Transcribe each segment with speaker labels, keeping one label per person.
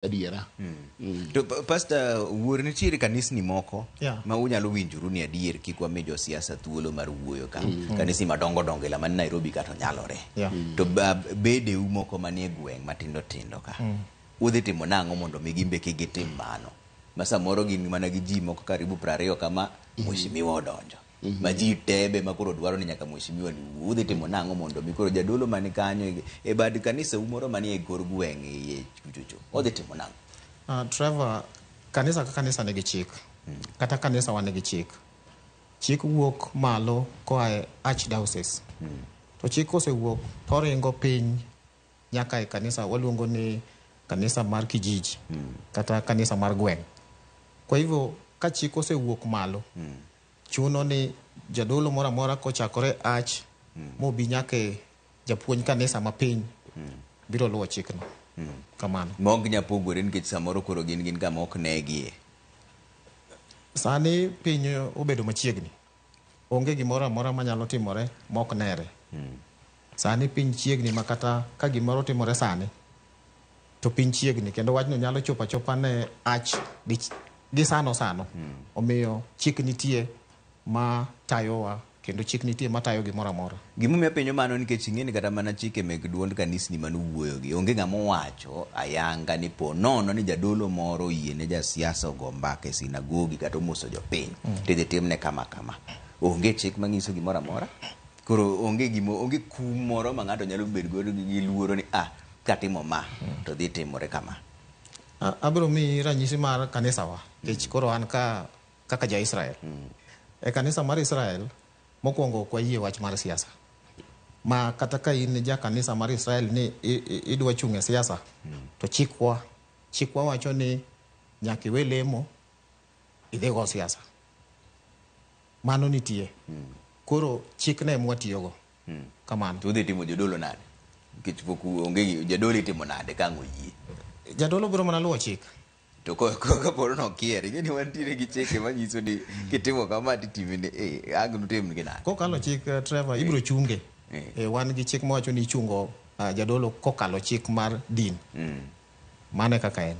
Speaker 1: Adiera.
Speaker 2: To Pastor Wuor, nitiere kanisni moko
Speaker 3: Yeah.
Speaker 2: ma unyalo winjoru ni adier kik wami josiasa thuolo mar wuoyo ka. Kanisni madongo dongo ila man Nairobi kata nyalore. To bedeu moko manie gweng' matindo tindo ka. Udhi timo nang'o mondo mi gimbe kik gitim mano? Ma samoro gin mana gi ji moko karibu 20 kama mheshimiwa odonjo. Ma ji tebe ma koro dwaro ni nyaka mheshimiwa ni wuo. Udhi timo nang'o mondo mi koro jadolo man kanyo e bad kanisa u moro manie kor gweng' iye kuchocho. Odhi timo nang'o?
Speaker 3: Trevor, kanisa ka kanisa nigi chik. Kata kanisa wa nigi chik. Chik wuok malo koa e archdiocese. To chik kosewuok to oringo piny nyaka e kanisa waluongo ni kanisa mar kijiji kata kanisa mar gweng'. Kwa hivyo ka chik osewuok malo, chuno ni jadolo moro amora kochakore arch mobi nyaka e japuonj kanisa mapiny biro luwo chikno. Kamano.
Speaker 2: Ma ok nyal pogore nikech samoro koro gin kama ok negie.
Speaker 3: Sani piny obedo machiegni. Onge gimoro amora manyalo timore mok nere. Sani piny chiegni ma kata ka gimoro timore sani to piny chiegni kendo wachno nyalo chopo achopa ne arch gi sano sano. Omiyo chik nitie ma tayowa kendo chik nitie matayo gimoro amora.
Speaker 2: Gimomiyo apenjo mano nikech ing'e ni kata mana chike meg duond kanisni manuwuoyogi onge ng'ama owacho ayanga ni po nono ni jadolo moro oyie ne jasiasa ogo mbaka e sinagogi kata omoso jopiny to idhi timne kama kama. Onge chik manyiso gimoro amora. Koro onge gimo onge kum moro ma ng'ato nyalo bedo godo gi luoro ni katimo ma to dhi timore kama.
Speaker 3: Abiro miyi ranyisi mar kanisawa nikech koro an ka kaka ja Israel. E kanisa mar Israel mokwongo ok wayie wach mar siasa. Ma kata ka in ja kanisa mar Israel ni idwa chung' e siasa to chikwa wacho ni nyaka iwe lemo idhi go siasa. Mano nitie. Koro chikno ema watiyogo. Kamano.
Speaker 2: To udhi timo jodolo nade? Nikech pok onge jadolo itimo nade ka ang' oyie?
Speaker 3: Jadolo biro mana luwo chik.
Speaker 2: To kaporo nokier, ing'e ni wantiere gi chike manyiso ni kitimo kama titimi ni ang' nutim gi nade?
Speaker 3: Kokalo chik, Trevor, ibiro chunge. Wan gi chik mawacho ni ichungo jadolo kokalo chik mar din. Mano e kaka en.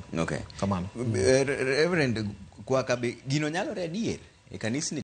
Speaker 3: Kamano.
Speaker 2: Reverend Kwaka be gino nyalore adier e kanisni?